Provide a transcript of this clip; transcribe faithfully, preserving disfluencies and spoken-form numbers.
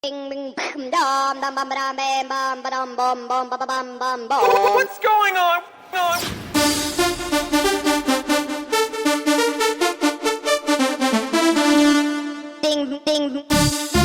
Bing, bing, bam, dam, dam, bam, badam, bam, bam, badam, bom, bom, ba, ba, bam, bam, bom. What's going on? Ding, ding.